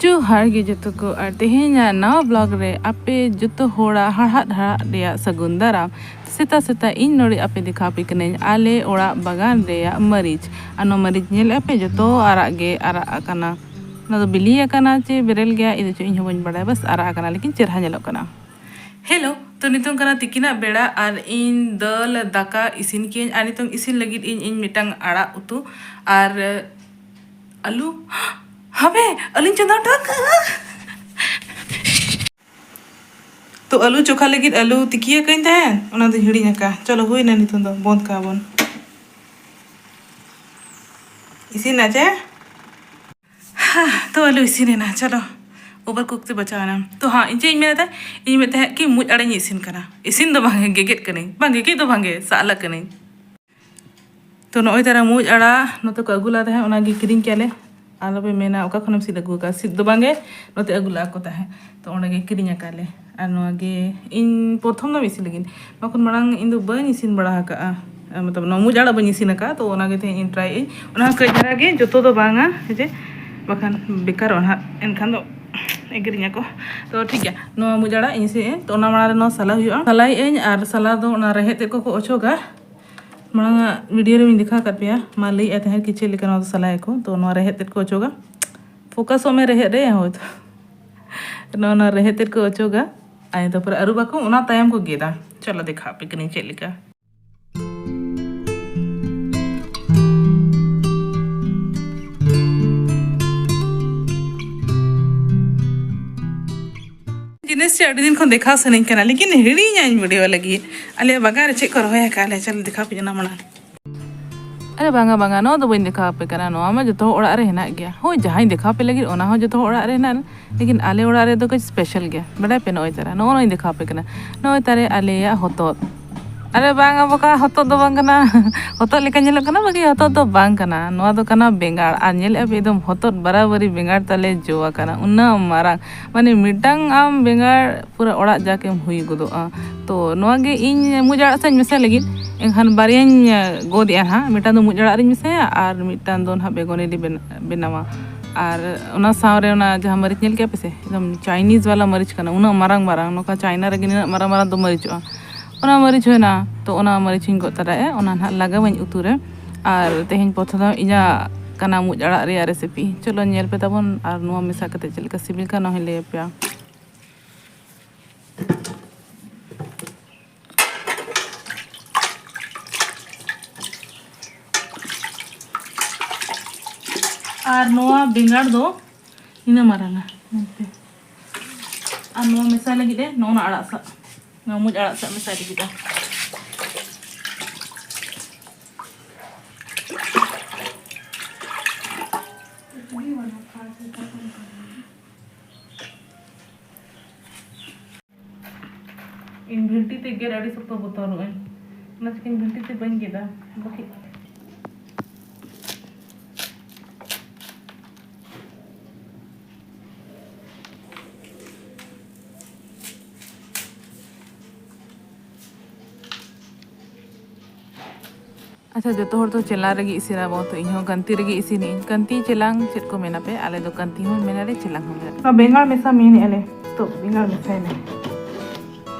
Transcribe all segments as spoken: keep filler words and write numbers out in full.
ᱡᱚᱦᱟᱨ ᱜᱮ ᱡᱚᱛᱚ ᱠᱚ, ᱟᱨ ᱛᱮᱦᱮᱧᱟᱜ ᱱᱟᱣᱟ ᱵᱞᱚᱜ ᱨᱮ ᱟᱯᱮ ᱡᱚᱛᱚ ᱦᱚᱲᱟᱜ ᱦᱟᱲᱦᱟᱫ ᱦᱟᱲᱦᱟᱫ ᱨᱮᱭᱟᱜ ᱥᱟᱹᱜᱩᱱ ᱫᱟᱨᱟᱢ᱾ ᱥᱮᱛᱟᱜ ᱥᱮᱛᱟᱜ ᱤᱧ ᱱᱚᱰᱮ ᱟᱯᱮ ᱫᱮᱠᱷᱟᱣ ᱟᱯᱮ ᱠᱟᱹᱱᱟᱹᱧ ᱟᱞᱮ ᱚᱲᱟᱜ ᱵᱟᱜᱟᱱ ᱨᱮᱭᱟᱜ ᱢᱟᱹᱨᱤᱪ᱾ ᱟᱨ ᱱᱚᱣᱟ ᱢᱟᱹᱨᱤᱪ ᱧᱮᱞᱮᱫᱼᱟ ᱯᱮ, ᱡᱚᱛᱚ ᱟᱨᱟᱜ ᱜᱮ ᱟᱨᱟᱜ ᱟᱠᱟᱱᱟ᱾ ᱚᱱᱟ ᱫᱚ ᱵᱤᱞᱤ ᱟᱠᱟᱱᱟ ᱪᱮ ᱵᱮᱨᱮᱞ ᱜᱮᱭᱟ, ᱤᱧ ᱫᱚ ᱪᱮᱫ ᱤᱧ ᱦᱚᱸ ᱵᱟᱹᱧ ᱵᱟᱲᱟᱭᱟ, ᱵᱟᱥ ᱟᱨᱟᱜ ᱟᱠᱟᱱᱟ, ᱞᱮᱠᱤᱱ ᱪᱮᱨᱦᱟ ᱧᱮᱞᱚᱜ ᱠᱟᱱᱟ᱾ ᱦᱮᱞᱳ, ᱛᱚ ᱱᱤᱛᱚᱝ ᱠᱟᱱᱟ ᱛᱤᱠᱤᱱᱟᱜ ᱵᱮᱲᱟ ᱟᱨ ᱤᱧ ᱫᱟᱹᱞ ᱫᱟᱠᱟ ᱤᱥᱤᱱ ᱠᱤᱭᱟᱹᱧ᱾ ᱟᱨ ᱱᱤᱛᱚᱝ ᱤᱥᱤᱱ ᱞᱟᱹᱜᱤᱫ ᱤᱧ, ᱤᱧ ᱢᱤᱫᱴᱟᱝ ᱟᱲᱟᱜ ᱩᱛᱩ ᱟᱨ ᱟᱹᱞᱩ᱾ ᱦᱟᱯᱮ, ᱟᱹᱞᱩᱧ ᱪᱚᱸᱫᱟ ᱦᱚᱴᱚ ᱠᱟᱜᱼᱟ᱾ ᱛᱚ ᱟᱹᱞᱩ ᱪᱚᱠᱷᱟ ᱞᱟᱹᱜᱤᱫ ᱟᱹᱞᱩ ᱛᱤᱠᱤᱭᱟᱠᱟᱹᱧ ᱛᱟᱦᱮᱸᱫ, ᱚᱱᱟ ᱫᱚᱧ ᱦᱤᱲᱤᱧ ᱟᱠᱟᱫᱼᱟ᱾ ᱪᱚᱞᱚ, ᱦᱩᱭᱱᱟ, ᱱᱤᱛᱚᱝ ᱫᱚ ᱵᱚᱱᱫᱷ ᱠᱟᱜᱼᱟ ᱵᱚᱱ᱾ ᱤᱥᱤᱱ ᱱᱟ ᱪᱮ? ᱦᱟ, ᱛᱚ ᱟᱹᱞᱩ ᱤᱥᱤᱱ ᱮᱱᱟ, ᱪᱚᱞᱚ, ᱳᱵᱷᱟᱨ ᱠᱩᱠ ᱛᱮ ᱵᱟᱪᱟᱣ ᱮᱱᱟ᱾ ᱛᱚ ᱦᱟᱸ, ᱤᱧ ᱪᱮᱫ ᱤᱧ ᱢᱮᱱᱮᱫ ᱛᱟᱦᱮᱸᱫ, ᱤᱧ ᱢᱮᱱᱮᱫ ᱛᱟᱦᱮᱸᱫ ᱠᱤ ᱢᱩᱡ ᱟᱲᱟᱜ ᱤᱧ ᱤᱥᱤᱱ ᱠᱟᱱᱟ᱾ ᱤᱥᱤᱱ ᱫᱚ ᱵᱟᱝ, ᱜᱮᱜᱮᱫ ᱠᱟᱹᱱᱟᱹᱧ᱾ ᱵᱟᱝ, ᱜᱮᱜᱮᱫ ᱫᱚ ᱵᱟᱝ ᱜᱮ, ᱥᱟᱜᱞᱟ ᱠᱟᱹᱱᱟᱹᱧ᱾ ᱛᱚ ᱱᱚᱜᱼᱚᱭ ᱛᱟᱨᱟ ᱢᱩᱡ ᱟᱲᱟᱜ ᱱᱚᱛᱮ ᱠᱚ ᱟᱹᱜᱩ ᱞᱮᱫ ᱛᱟᱦᱮᱸᱫ, ᱚᱱᱟᱜᱮ ᱠᱤᱨᱤᱧ ᱠᱮᱫᱼᱟ ᱞᱮ᱾ ᱟᱞᱚᱯᱮ ᱢᱮᱱᱟ ᱚᱠᱟ ᱠᱷᱚᱱᱮᱢ ᱥᱤᱫ ᱟᱹᱜᱩ ᱟᱠᱟᱫᱼᱟ? ᱥᱤᱫ ᱫᱚ ᱵᱟᱝ ᱜᱮ, ᱱᱚᱛᱮ ᱟᱹᱜᱩ ᱞᱮᱫᱼᱟ ᱠᱚ ᱛᱟᱦᱮᱸᱫ᱾ ᱛᱚ ᱚᱸᱰᱮ ᱜᱮ ᱠᱤᱨᱤᱧ ᱟᱠᱟᱫ ᱞᱮ᱾ ᱟᱨ ᱱᱚᱣᱟ ᱜᱮ ᱤᱧ ᱯᱨᱚᱛᱷᱚᱢ ᱫᱚᱢ ᱤᱥᱤᱱ ᱞᱟᱹᱜᱤᱫ, ᱱᱚᱣᱟ ᱠᱷᱚᱱ ᱢᱟᱲᱟᱝ ᱤᱧ ᱫᱚ ᱵᱟᱹᱧ ᱤᱥᱤᱱ ᱵᱟᱲᱟ ᱟᱠᱟᱫᱼᱟ᱾ ᱟᱨ ᱢᱚᱛᱞᱚᱵ ᱱᱚᱣᱟ ᱢᱩᱡ ᱟᱲᱟᱜ ᱵᱟᱹᱧ ᱤᱥᱤᱱ ᱟᱠᱟᱫᱼᱟ, ᱛᱚ ᱚᱱᱟ ᱜᱮ ᱛᱮᱦᱮᱧ ᱤᱧ ᱴᱨᱟᱭ ᱮᱫ ᱟᱹᱧ᱾ ᱚᱱᱟ ᱦᱚᱸ ᱠᱟᱹᱡ ᱫᱷᱟᱨᱟ ᱜᱮ, ᱡᱚᱛᱚ ᱫᱚ ᱵᱟᱝᱟ, ᱦᱮᱸ ᱪᱮ, ᱵᱟᱠᱷᱟᱱ ᱵᱮᱠᱟᱨᱚᱜᱼᱟ ᱱᱟᱦᱟᱜ, ᱮᱱᱠᱷᱟᱱ ᱫᱚ ᱮᱜᱮᱨᱤᱧᱟ ᱠᱚ᱾ ᱛᱚ ᱴᱷᱤᱠ ᱜᱮᱭᱟ, ᱱᱚᱣᱟ ᱢᱩᱡ ᱟᱲᱟᱜ ᱤᱧ ᱤᱥᱤᱱ ᱮᱫ, ᱛᱚ ᱚᱱᱟ ᱢᱟᱲᱟᱝ ᱨᱮ ᱱᱚᱣᱟ ᱥᱟᱞᱟ ᱦᱩᱭᱩᱜᱼᱟ᱾ ᱥᱟᱞᱟᱭᱮᱫ ᱟᱹᱧ ᱟᱨ ᱥᱟᱞᱟ ᱫᱚ ᱚᱱᱟ ᱨᱮᱦᱮᱫ ᱛᱮᱫ ᱠᱚᱠᱚ ᱚᱪᱚᱜᱟ᱾ ᱢᱟᱲᱟᱝ ᱟᱜ ᱵᱷᱤᱰᱤᱭᱳ ᱨᱮ ᱢᱤᱧ ᱫᱮᱠᱷᱟᱣ ᱟᱠᱟᱫ ᱯᱮᱭᱟ, ᱢᱟ ᱞᱟᱹᱭᱮᱫ ᱛᱟᱦᱮᱸᱫ ᱠᱤ ᱪᱮᱫ ᱞᱮᱠᱟ ᱱᱚᱣᱟ ᱫᱚ ᱥᱟᱞᱟᱭᱟᱠᱚ᱾ ᱛᱚ ᱱᱚᱣᱟ ᱨᱮᱦᱮᱫ ᱛᱮᱫ ᱠᱚ ᱚᱪᱚᱜᱟ᱾ ᱯᱷᱳᱠᱟᱥᱚᱜ ᱢᱮ ᱨᱮᱦᱮᱫ ᱨᱮ, ᱦᱳᱭ ᱛᱚ᱾ ᱱᱚᱜᱼᱚ ᱱᱚᱣᱟ ᱨᱮᱦᱮᱫ ᱛᱮᱫ ᱠᱚ ᱚᱪᱚᱜᱟ᱾ ᱟᱨ ᱛᱟᱨᱯᱚᱨᱮ ᱟᱹᱨᱩᱵᱟᱠᱚ, ᱚᱱᱟ ᱛᱟᱭᱚᱢ ᱠᱚ ᱜᱮᱫᱟ᱾ ᱪᱚᱞᱚ ᱫᱮᱠᱷᱟᱣ ᱟᱯᱮ ᱠᱟᱹᱱᱟᱹᱧ ᱪᱮᱫ ᱞᱮᱠᱟ᱾ ᱡᱤᱱᱤᱥ ᱪᱮᱫ ᱟᱹᱰᱤ ᱫᱤᱱ ᱠᱷᱚᱱ ᱫᱮᱠᱷᱟᱣ ᱥᱟᱱᱟᱧ ᱠᱟᱱᱟ, ᱞᱮᱠᱤᱱ ᱦᱤᱲᱤᱧᱟᱹᱧ ᱵᱷᱤᱰᱤᱭᱳ ᱞᱟᱹᱜᱤᱫ᱾ ᱟᱞᱮᱭᱟᱜ ᱵᱟᱜᱟᱱ ᱨᱮ ᱪᱮᱫ ᱠᱚ ᱨᱚᱦᱚᱭ ᱟᱠᱟᱫᱼᱟ, ᱞᱮ ᱪᱚᱞᱚ ᱫᱮᱠᱷᱟᱣ ᱟᱯᱮ ᱠᱟᱱᱟ ᱢᱟᱲᱟᱝ᱾ ᱟᱨᱮ ᱵᱟᱝᱟ, ᱵᱟᱝᱟ, ᱱᱚᱣᱟ ᱫᱚ ᱵᱟᱹᱧ ᱫᱮᱠᱷᱟᱣ ᱟᱯᱮ ᱠᱟᱱᱟ, ᱱᱚᱣᱟ ᱢᱟ ᱡᱚᱛᱚ ᱦᱚᱲ ᱚᱲᱟᱜ ᱨᱮ ᱦᱮᱱᱟᱜ ᱜᱮᱭᱟ᱾ ᱦᱳᱭ, ᱡᱟᱦᱟᱸᱧ ᱫᱮᱠᱷᱟᱣ ᱟᱯᱮ ᱞᱟᱹᱜᱤᱫ ᱚᱱᱟ ᱦᱚᱸ ᱡᱚᱛᱚ ᱦᱚᱲ ᱚᱲᱟᱜ ᱨᱮ ᱦᱮᱱᱟᱜᱼᱟ, ᱞᱮᱠᱤᱱ ᱟᱞᱮ ᱚᱲᱟᱜ ᱨᱮᱫᱚ ᱠᱟᱹᱡ ᱥᱯᱮᱥᱟᱞ ᱜᱮᱭᱟ, ᱵᱟᱰᱟᱭ ᱯᱮ᱾ ᱱᱚᱜᱼᱚᱭ ᱛᱟᱨᱟ, ᱱᱚᱜᱼᱚᱭ ᱱᱚᱣᱟᱧ ᱫᱮᱠᱷᱟᱣ ᱟᱯᱮ ᱠᱟᱱᱟ, ᱱᱚᱜᱼᱚᱭ ᱛᱟᱨᱮ ᱟᱞᱮᱭᱟᱜ ᱦᱚᱛᱚᱫ᱾ ᱟᱨᱮ ᱵᱟᱝᱟ ᱵᱚᱠᱟ, ᱦᱚᱛᱚᱫ ᱫᱚ ᱵᱟᱝ ᱠᱟᱱᱟ᱾ ᱦᱚᱛᱚᱫ ᱞᱮᱠᱟ ᱧᱮᱞᱚᱜ ᱠᱟᱱᱟ, ᱵᱟᱠᱤ ᱦᱚᱛᱚᱫ ᱫᱚ ᱵᱟᱝ ᱠᱟᱱᱟ, ᱱᱚᱣᱟ ᱫᱚ ᱠᱟᱱᱟ ᱵᱮᱸᱜᱟᱲ᱾ ᱟᱨ ᱧᱮᱞᱮᱫᱼᱟ ᱯᱮ, ᱮᱠᱫᱚᱢ ᱦᱚᱛᱚᱫ ᱵᱟᱨᱟᱵᱟᱨᱤ ᱵᱮᱸᱜᱟᱲ ᱛᱟᱞᱮ ᱡᱚ ᱟᱠᱟᱱᱟ, ᱩᱱᱟᱹᱜ ᱢᱟᱨᱟᱝ, ᱢᱟᱱᱮ ᱢᱤᱫᱴᱟᱝ ᱟᱢ ᱵᱮᱸᱜᱟᱲ ᱯᱩᱨᱟᱹ ᱚᱲᱟᱜ ᱡᱟᱠᱮᱢ ᱦᱩᱭ ᱜᱚᱫᱚᱜᱼᱟ᱾ ᱛᱚ ᱱᱚᱣᱟ ᱜᱮ ᱤᱧ ᱢᱩᱡ ᱟᱲᱟᱜ ᱥᱟᱶ ᱤᱧ ᱢᱮᱥᱟᱭ ᱞᱟᱹᱜᱤᱫ, ᱮᱱᱠᱷᱟᱱ ᱵᱟᱨᱭᱟᱧ ᱜᱚᱫ ᱮᱜᱼᱟ ᱱᱟᱦᱟᱜ, ᱢᱤᱫᱴᱟᱝ ᱫᱚ ᱢᱩᱡ ᱟᱲᱟᱜ ᱨᱤᱧ ᱢᱮᱥᱟᱭᱟ ᱟᱨ ᱢᱤᱫᱴᱟᱝ ᱫᱚ ᱱᱟᱦᱟᱜ ᱵᱮᱜᱚᱱᱤ ᱞᱤᱧ ᱵᱮᱱ-, ᱵᱮᱱᱟᱣᱟ᱾ ᱟᱨ ᱚᱱᱟ ᱥᱟᱶᱨᱮ ᱚᱱᱟ ᱡᱟᱦᱟᱸ ᱢᱟᱹᱨᱤᱪ ᱧᱮᱞ ᱠᱮᱜᱼᱟ ᱯᱮ ᱥᱮ, ᱮᱠᱫᱚᱢ ᱪᱟᱭᱱᱤᱡᱽ ᱵᱟᱞᱟ ᱢᱟᱹᱨᱤᱪ ᱠᱟᱱᱟ, ᱩᱱᱟᱹᱜ ᱢᱟᱨᱟᱝ ᱢᱟᱨᱟᱝ, ᱱᱚᱝᱠᱟ ᱪᱟᱭᱱᱟ ᱨᱮᱜᱮ ᱱᱤᱱᱟᱹᱜ ᱢᱟᱨᱟᱝ ᱢᱟᱨᱟᱝ ᱫᱚ ᱢᱟᱹᱨᱤᱪᱚᱜᱼᱟ᱾ ᱚᱱᱟ ᱢᱟᱹᱨᱤᱪ ᱦᱩᱭᱱᱟ, ᱛᱚ ᱚᱱᱟ ᱢᱟᱹᱨᱤᱪ ᱦᱚᱸᱧ ᱜᱚᱫ ᱛᱚᱨᱟᱭᱮᱫᱼᱟ, ᱚᱱᱟ ᱱᱟᱦᱟᱜ ᱞᱟᱜᱟᱣᱟᱹᱧ ᱩᱛᱩ ᱨᱮ᱾ ᱟᱨ ᱛᱮᱦᱮᱧ ᱯᱨᱚᱛᱷᱚᱢ ᱫᱷᱟᱣ ᱤᱧᱟᱹᱜ ᱠᱟᱱᱟ ᱢᱩᱡ ᱟᱲᱟᱜ ᱨᱮᱭᱟᱜ ᱨᱮᱥᱤᱯᱤ᱾ ᱪᱚᱞᱚ ᱧᱮᱞ ᱯᱮ ᱛᱟᱵᱚᱱ, ᱟᱨ ᱱᱚᱣᱟ ᱢᱮᱥᱟ ᱠᱟᱛᱮ ᱪᱮᱫ ᱞᱮᱠᱟ ᱥᱤᱵᱤᱞ ᱠᱟᱱᱟ, ᱚᱱᱟ ᱦᱚᱸᱧ ᱞᱟᱹᱭ ᱟᱯᱮᱭᱟ᱾ ᱟᱨ ᱱᱚᱣᱟ ᱵᱮᱸᱜᱟᱲ ᱫᱚ ᱤᱱᱟᱹ ᱢᱟᱨᱟᱝᱟ ᱢᱮᱱᱛᱮ᱾ ᱟᱨ ᱱᱚᱣᱟ ᱢᱮᱥᱟ ᱞᱟᱹᱜᱤᱫ ᱮ ᱱᱚᱜᱼᱚ ᱱᱟ ᱟᱲᱟᱜ ᱥᱟᱜ, ᱱᱚᱣᱟ ᱢᱩᱡ ᱟᱲᱟᱜ ᱥᱟᱜ ᱢᱮᱥᱟᱭ ᱞᱟᱹᱜᱤᱫᱼᱟ᱾ ᱤᱧ ᱵᱷᱤᱱᱴᱤ ᱛᱮ ᱜᱮᱫ ᱟᱹᱰᱤ ᱥᱚᱠᱛᱚ ᱵᱚᱛᱚᱨᱚᱜ ᱟᱹᱧ, ᱚᱱᱟ ᱪᱤᱠᱟᱹᱧ ᱵᱷᱤᱱᱴᱤ ᱛᱮ ᱵᱟᱹᱧ ᱜᱮᱫᱟ᱾ ᱵᱟᱹᱠᱤ ᱟᱪᱪᱷᱟ, ᱡᱚᱛᱚ ᱦᱚᱲ ᱫᱚ ᱪᱮᱞᱟᱝ ᱨᱮᱜᱮ ᱤᱥᱤᱱᱟᱵᱚᱱ, ᱛᱚ ᱤᱧ ᱦᱚᱸ ᱠᱟᱱᱛᱤ ᱨᱮᱜᱮ ᱤᱥᱤᱱᱤᱧ᱾ ᱠᱟᱱᱛᱤ ᱪᱮᱞᱟᱝ ᱪᱮᱫ ᱠᱚ ᱢᱮᱱᱟ ᱯᱮ? ᱟᱞᱮ ᱫᱚ ᱠᱟᱱᱛᱤ ᱦᱚᱸ ᱢᱮᱱᱟᱞᱮ, ᱪᱮᱞᱟᱝ ᱦᱚᱸ ᱢᱮᱱᱟᱞᱮ᱾ ᱱᱚᱣᱟ ᱵᱮᱸᱜᱟᱲ ᱢᱮᱥᱟ ᱢᱮᱱᱮᱜᱼᱟ ᱞᱮ, ᱛᱚ ᱵᱮᱸᱜᱟᱲ ᱢᱮᱥᱟᱭ ᱢᱮ᱾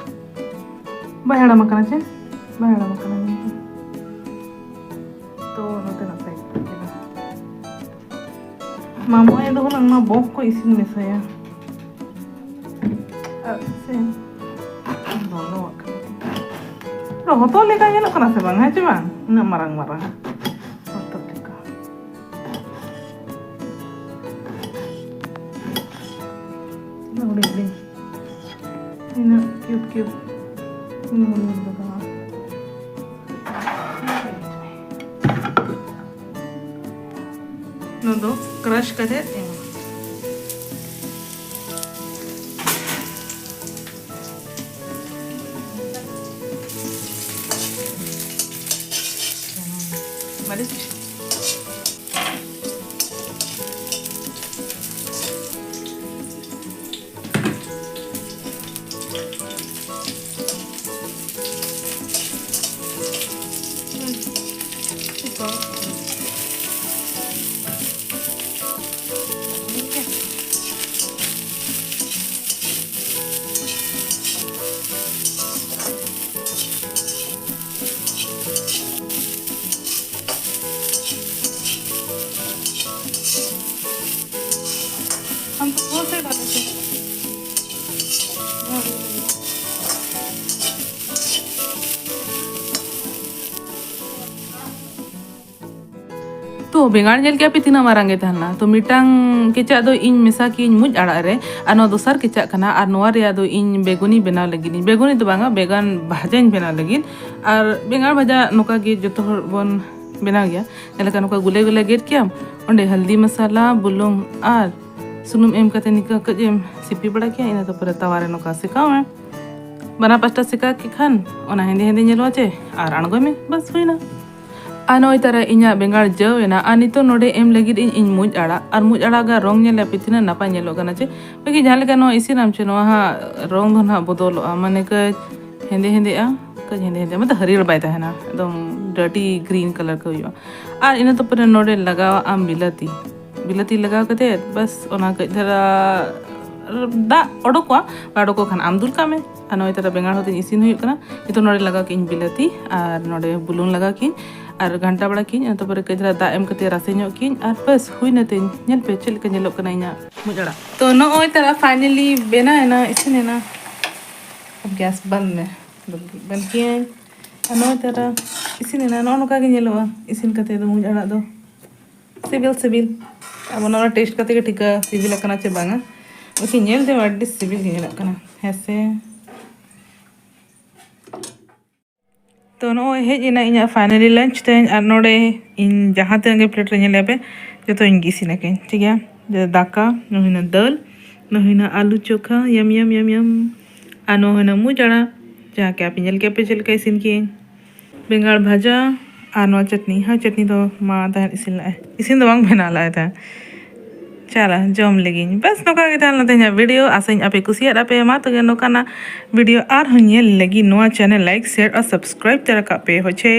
ᱵᱟᱭ ᱦᱟᱲᱟᱢ ᱟᱠᱟᱱᱟ ᱪᱮ? ᱵᱟᱭ ᱦᱟᱲᱟᱢ ᱟᱠᱟᱱᱟ ᱠᱤᱱᱛᱩ᱾ ᱛᱚ ᱱᱚᱛᱮ ᱱᱟᱥᱮ ᱠᱮᱫᱟ᱾ ᱢᱟᱢᱚ ᱟᱭᱳ ᱫᱚ ᱦᱩᱱᱟᱹᱝ ᱱᱚᱣᱟ ᱵᱚᱠ ᱠᱚ ᱤᱥᱤᱱ ᱢᱮᱥᱟᱭᱟ᱾ ᱟᱨ ᱥᱮ ᱞᱚᱞᱚᱣᱟᱜ ᱠᱟᱱᱟ᱾ ᱦᱚᱛᱚᱫ ᱞᱮᱠᱟ ᱧᱮᱞᱚᱜ ᱠᱟᱱᱟ ᱥᱮ ᱵᱟᱝ? ᱦᱮᱸ ᱪᱮ ᱵᱟᱝ? ᱩᱱᱟᱹᱜ ᱢᱟᱨᱟᱝ ᱢᱟᱨᱟᱝ ᱦᱚᱛᱚᱫ ᱞᱮᱠᱟ᱾ ᱩᱱᱟᱹᱜ ᱦᱩᱰᱤᱧ ᱦᱩᱰᱤᱧ᱾ ᱤᱱᱟᱹᱜ cute cute᱾ ᱩᱱᱟᱹᱜ ᱦᱩᱰᱤᱧ ᱦᱩᱰᱤᱧ ᱠᱚ ᱛᱟᱦᱮᱸ᱾ ᱱᱚᱣᱟ ᱫᱚ crush ᱠᱟᱛᱮ ᱮᱢ᱾ ᱢᱟᱹᱨᱤᱪ᱾ हम तो बहुत से डाले थे। ᱛᱚ, ᱵᱮᱸᱜᱟᱲ ᱧᱮᱞ ᱠᱮᱜᱼᱟ ᱯᱮ ᱛᱤᱱᱟᱹᱜ ᱢᱟᱨᱟᱝ ᱜᱮ ᱛᱟᱦᱮᱸ ᱞᱮᱱᱟ᱾ ᱛᱚ, ᱢᱤᱫᱴᱟᱝ ᱠᱮᱪᱟᱜ ᱫᱚ ᱤᱧ ᱢᱮᱥᱟ ᱠᱤᱭᱟᱹᱧ ᱢᱩᱡ ᱟᱲᱟᱜ ᱨᱮ, ᱟᱨ ᱱᱚᱣᱟ ᱫᱚᱥᱟᱨ ᱠᱮᱪᱟᱜ ᱠᱟᱱᱟ, ᱟᱨ ᱱᱚᱣᱟ ᱨᱮᱭᱟᱜ ᱫᱚ ᱤᱧ ᱵᱮᱜᱩᱱᱤ ᱵᱮᱱᱟᱣ ᱞᱟᱹᱜᱤᱫ ᱤᱧ, ᱵᱮᱜᱩᱱᱤ ᱫᱚ ᱵᱟᱝᱟ, ᱵᱮᱸᱜᱟᱲ ᱵᱷᱟᱡᱟᱧ ᱵᱮᱱᱟᱣ ᱞᱟᱹᱜᱤᱫ᱾ ᱟᱨ ᱵᱮᱸᱜᱟᱲ ᱵᱷᱟᱡᱟ ᱱᱚᱝᱠᱟ ᱜᱮ ᱡᱚᱛᱚ ᱦᱚᱲ ᱵᱚᱱ ᱵᱮᱱᱟᱣ ᱜᱮᱭᱟ᱾ ᱡᱮᱞᱮᱠᱟ ᱱᱚᱝᱠᱟ ᱜᱩᱞᱟᱹ ᱜᱩᱞᱟᱹ ᱜᱮᱫ ᱠᱮᱜᱼᱟᱢ, ᱚᱸᱰᱮ ᱦᱟᱞᱫᱤ ᱢᱟᱥᱟᱞᱟ, ᱵᱩᱞᱩᱝ ᱟᱨ ᱥᱩᱱᱩᱢ ᱮᱢ ᱠᱟᱛᱮ ᱱᱤᱝᱠᱟᱹ ᱠᱟᱹᱡ ᱮᱢ ᱥᱤᱯᱤ ᱵᱟᱲᱟ ᱠᱮᱜᱼᱟ, ᱤᱱᱟᱹ ᱛᱟᱨᱯᱚᱨᱮ ᱛᱟᱣᱟ ᱨᱮ ᱱᱚᱝᱠᱟ ᱥᱮᱠᱟᱣ ᱢᱮ᱾ ᱵᱟᱱᱟᱨ ᱯᱟᱥᱴᱟ ᱥᱮᱠᱟᱣ ᱠᱮᱫ ᱠᱷᱟᱱ ᱚᱱᱟ ᱦᱮᱸᱫᱮ ᱦᱮᱸᱫᱮ ᱧᱮᱞᱚᱜᱼᱟ ᱪᱮ, ᱟᱨ ᱟᱬᱜᱚᱭ ᱢᱮ, ᱵᱟᱥ ᱦᱩᱭᱱᱟ᱾ ᱟᱨ ᱱᱚᱜᱼᱚᱭ ᱛᱟᱨᱟ ᱤᱧᱟᱹᱜ ᱵᱮᱸᱜᱟᱲ ᱡᱟᱹᱣ ᱮᱱᱟ, ᱟᱨ ᱱᱤᱛᱚᱜ ᱱᱚᱰᱮ ᱮᱢ ᱞᱟᱹᱜᱤᱫ ᱤᱧ, ᱤᱧ ᱢᱩᱡ ᱟᱲᱟᱜ, ᱟᱨ ᱢᱩᱡ ᱟᱲᱟᱜ ᱜᱟ ᱨᱚᱝ ᱧᱮᱞ ᱟᱯᱮ ᱛᱤᱱᱟᱹᱜ ᱱᱟᱯᱟᱭ ᱧᱮᱞᱚᱜ ᱠᱟᱱᱟ ᱪᱮ᱾ ᱵᱟᱠᱤ ᱡᱟᱦᱟᱸ ᱞᱮᱠᱟ ᱱᱚᱣᱟ ᱤᱥᱤᱱᱟᱢ ᱪᱮ, ᱱᱚᱣᱟ ᱦᱟᱸᱜ ᱨᱚᱝ ᱫᱚ ᱱᱟᱦᱟᱜ ᱵᱚᱫᱚᱞᱚᱜᱼᱟ, ᱢᱟᱱᱮ ᱠᱟᱹᱡ ᱦᱮᱸᱫᱮ ᱦᱮᱸᱫᱮᱜᱼᱟ, ᱠᱟᱹᱡ ᱦᱮᱸᱫᱮ ᱦᱮᱸᱫᱮ, ᱢᱚᱛᱞᱚᱵ ᱦᱟᱹᱨᱭᱟᱹᱲ ᱵᱟᱭ ᱛᱟᱦᱮᱱᱟ, ᱮᱠᱫᱚᱢ dirty green colour ᱠᱚ ᱦᱩᱭᱩᱜᱼᱟ᱾ ᱟᱨ ᱤᱱᱟᱹ ᱛᱟᱨᱯᱚᱨᱮ ᱱᱚᱰᱮ ᱞᱟᱜᱟᱣᱟᱜ ᱟᱢ ᱵᱤᱞᱟᱹᱛᱤ, ᱵᱤᱞᱟᱹᱛᱤ ᱞᱟᱜᱟᱣ ᱠᱟᱛᱮ ᱵᱟᱥ ᱚᱱᱟ ᱠᱟᱹᱡ ᱫᱷᱟᱨᱟ ᱫᱟᱜ ᱚᱰᱚᱠᱚᱜᱼᱟ, ᱵᱟᱭ ᱚᱰᱚᱠᱚᱜ ᱠᱷᱟᱱ ᱟᱢ ᱫᱩᱞ ᱠᱟᱜ ᱢᱮ᱾ ᱟᱨ ᱱᱚᱜᱼᱚᱭ ᱛᱟᱨᱟ ᱵᱮᱸᱜᱟᱲ ᱦᱚᱸ ᱛᱤᱧ ᱤᱥᱤᱱ ᱦᱩᱭᱩᱜ ᱠᱟᱱᱟ᱾ ᱱᱤᱛᱚᱜ ᱱᱚᱰᱮ ᱞᱟᱜᱟᱣ ᱠᱮᱜᱼᱟᱹᱧ ᱵᱤᱞᱟᱹᱛᱤ ᱟᱨ ᱱᱚᱰᱮ ᱵᱩᱞᱩᱝ ᱞᱟᱜᱟᱣ ᱠᱮᱜᱼᱟᱹᱧ ᱟᱨ ᱜᱷᱟᱱᱴᱟ ᱵᱟᱲᱟ ᱠᱮᱜᱼᱟᱹᱧ᱾ ᱤᱱᱟᱹ ᱛᱟᱨᱯᱚᱨᱮ ᱠᱟᱹᱡ ᱫᱷᱟᱨᱟ ᱫᱟᱜ ᱮᱢ ᱠᱟᱛᱮ ᱨᱟᱥᱮ ᱧᱚᱜ ᱠᱮᱜᱼᱟᱹᱧ ᱟᱨ ᱵᱟᱥ ᱦᱩᱭᱱᱟ ᱛᱤᱧ᱾ ᱧᱮᱞ ᱯᱮ ᱪᱮᱫ ᱞᱮᱠᱟ ᱧᱮᱞᱚᱜ ᱠᱟᱱᱟ ᱤᱧᱟᱹᱜ ᱢᱩᱡ ᱟᱲᱟᱜ᱾ ᱛᱚ ᱱᱚᱜᱼᱚᱭ ᱛᱟᱨᱟ finally ᱵᱮᱱᱟᱣ ᱮᱱᱟ, ᱤᱥᱤᱱ ᱮᱱᱟ᱾ ᱜᱮᱥ ᱵᱚᱱᱫ ᱢᱮ, ᱵᱚᱱᱫ ᱠᱮᱜᱼᱟᱹᱧ᱾ ᱟᱨ ᱱᱚᱜᱼᱚᱭ ᱛᱟᱨᱟ ᱤᱥᱤᱱ ᱮᱱᱟ᱾ ᱱᱚᱜᱼᱚ ᱱᱚᱝᱠᱟ ᱜᱮ ᱧᱮᱞᱚᱜᱼᱟ ᱤᱥᱤᱱ ᱠᱟᱛᱮ ᱫᱚ ᱢᱩᱡ ᱟᱲᱟᱜ ᱫᱚ᱾ ᱥᱤᱵᱤᱞ ᱥᱤᱵᱤᱞ᱾ ᱟᱵᱚ ᱱᱚᱣᱟ taste ᱠᱟᱛᱮ ᱜᱮ ᱴᱷᱤᱠᱟ ᱥᱤᱵᱤᱞ ᱟᱠᱟᱱᱟ ᱪᱮ ᱵᱟᱝᱟ᱾ ᱵᱟᱠᱤ ᱧᱮᱞ ᱛᱮᱢᱟ ᱟᱹᱰᱤ ᱥᱤᱵᱤᱞ ᱜᱮ ᱧᱮᱞᱚᱜ ᱠᱟᱱᱟ, ᱦᱮᱸ ᱥᱮ? ᱛᱚ ᱱᱚᱜᱼᱚᱭ ᱦᱮᱡ ᱮᱱᱟ ᱤᱧᱟᱹᱜ finally lunch ᱛᱮᱦᱮᱧ, ᱟᱨ ᱱᱚᱰᱮ ᱤᱧ ᱡᱟᱦᱟᱸ ᱛᱤᱱᱟᱹᱜ ᱜᱮ plate ᱨᱮ ᱧᱮᱞᱮᱫ ᱯᱮ, ᱡᱚᱛᱚᱧ ᱜᱮ ᱤᱥᱤᱱ ᱟᱠᱟᱫᱟᱹᱧ, ᱴᱷᱤᱠ ᱜᱮᱭᱟ? ᱡᱮ ᱫᱟᱠᱟ, ᱱᱚᱜᱼᱚᱭ ᱦᱩᱭᱱᱟ ᱫᱟᱹᱞ, ᱱᱚᱜᱼᱚᱭ ᱦᱩᱭᱱᱟ ᱟᱹᱞᱩ ᱪᱳᱠᱷᱟ, ᱭᱟᱢ ᱭᱟᱢ ᱭᱟᱢ ᱭᱟᱢ, ᱟᱨ ᱱᱚᱜᱼᱚᱭ ᱦᱩᱭᱱᱟ ᱢᱩᱡ ᱟᱲᱟᱜ, ᱡᱟᱦᱟᱸ ᱠᱤ ᱟᱯᱮ ᱧᱮᱞ ᱠᱮᱫ ᱯᱮ ᱪᱮᱫ ᱞᱮᱠᱟ ᱤᱥᱤᱱ ᱠᱮᱜᱼᱟᱹᱧ᱾ ᱵᱮᱸᱜᱟᱲ ᱵᱷᱟᱡᱟ ᱟᱨ ᱱᱚᱣᱟ ᱪᱟᱴᱱᱤ᱾ ᱦᱮᱸ, ᱪᱟᱴᱱᱤ ᱫᱚ ᱢᱟ ᱛᱟᱦᱮᱸᱫ ᱤᱥᱤᱱ ᱞᱟᱜᱼᱟᱭ, ᱤᱥᱤᱱ ᱫᱚ ᱵᱟᱝ ᱵᱮᱱᱟᱣ ᱞᱟᱜᱼᱟᱭ ᱛᱟᱦᱮᱸᱫ᱾ ᱪᱟᱞᱟ ᱡᱚᱢ ᱞᱟᱹᱜᱤᱫ᱾ ᱵᱟᱥ ᱱᱚᱝᱠᱟ ᱜᱮ ᱛᱟᱦᱮᱸ ᱞᱮᱱᱟ ᱛᱮᱦᱮᱧᱟᱜ video᱾ ᱟᱥᱟᱧ ᱟᱯᱮ ᱠᱩᱥᱤᱭᱟᱫ ᱟᱯᱮ᱾ ᱢᱟ ᱛᱚᱵᱮ ᱱᱚᱝᱠᱟᱱᱟᱜ video ᱟᱨᱦᱚᱸ ᱧᱮᱞ ᱞᱟᱹᱜᱤᱫ ᱱᱚᱣᱟ channel like, share ᱟᱨ subscribe ᱛᱮ ᱨᱟᱠᱟᱵ ᱯᱮ ᱦᱳᱭ ᱪᱮ᱾